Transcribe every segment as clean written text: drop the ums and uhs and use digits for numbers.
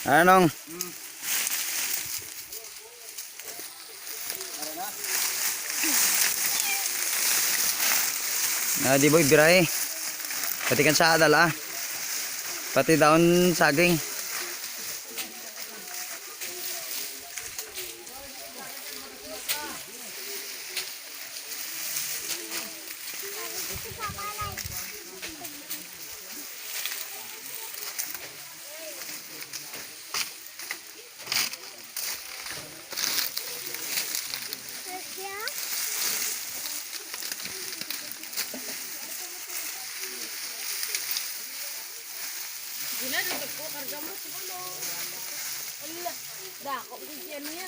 Anong? Ah, di boy, birahe. Pati kan sa adala. Pati daon saging. Dako ko siya niya.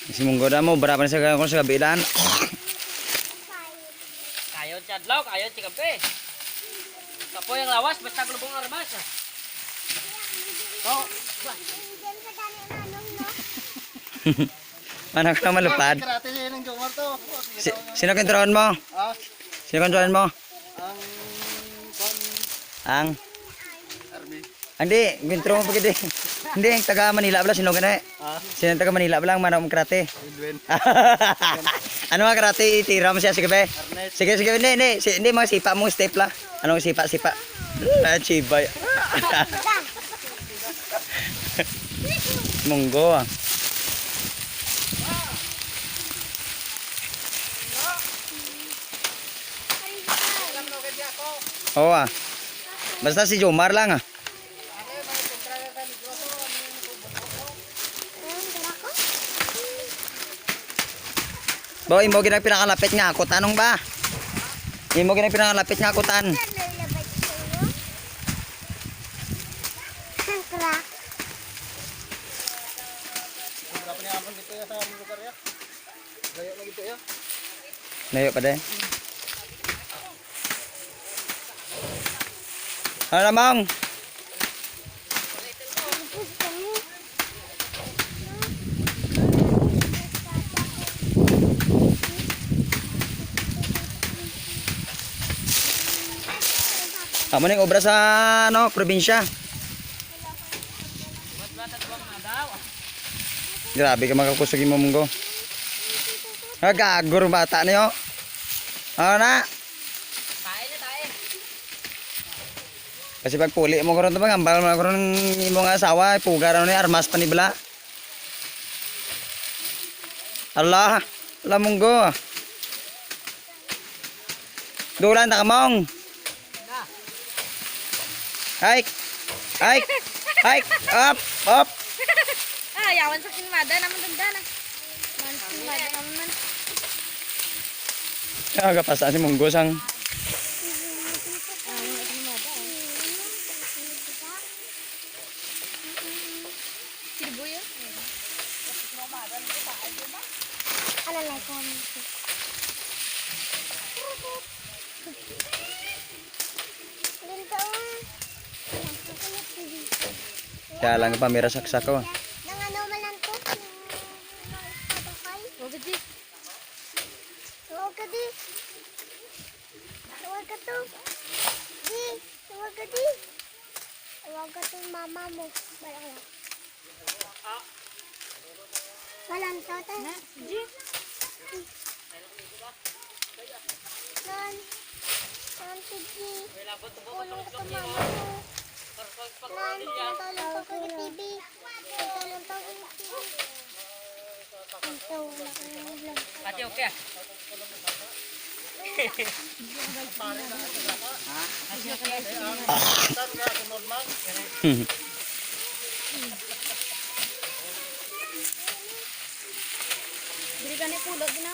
Si Munggo na mo, berapa na sa kung sa kabilaan. Kayo chadlaw, kayo chikape. Kapoy ang lawas, basta glubong armas. Ah. Oh, Ano ka malupad? Karate siya ng Jomar to. Si, sino kontrolon mo? Ah, Sino kontrolon mo? ang kon Ang army. Hindi, kontrol mo pagkiti. Hindi, ang taga Manila pala, sino ka na eh? Ah, Sino ang taga Manila pala, ang manong karate? Edwin. Ano nga karate, itira mo siya, sige be. Arnett. Sige, sige, hindi, hindi, hindi, mga sipa mong step la. Anong sipa, sipa? Ah, chibay. Munggo ah. Oo ah. Basta si Jomar lang ah. Boy, imo ginang pinakalapit nga ako. Tanong ba? Imo ginang pinakalapit nga ako tan. Berapa ni ampun gitu ya sa lugar ya? Gaya lagi gitu ya. Layo pa din. Ano namang? Amo ning obra sa ano, probinsya. Grabe ka makakusog mo munggo. Ah, gagor bata niyo. Ano na? tae na tae. Kasi pag puli mo karon to pag ambal mo karon imo nga asawa, pugar ano ni armas pa ni bala. Allah, ala munggo. Dulan ta kamong. Hike. Hike. Hike. Up, up. Ah, yawan sa kinmada naman danda na. Man kinmada naman. Aga pa si munggo sang. Sirbuya. Alalay ko. Ganito ah. Kaya lang pa mira saksak ko. Nang ano man lang to? Huwag di. Huwag ka di. Huwag ka to. Di. Huwag ka di. Huwag ka to mama mo. Wala ka. Walang to. Ta. Na, G. Nan. Nan si G. Tulong ka to mama mo. Nan. Tulong to kay TV. Tulong to kay TV. Ito, wala kang vlog. Ate okay ah. Dili ka ni pulot na.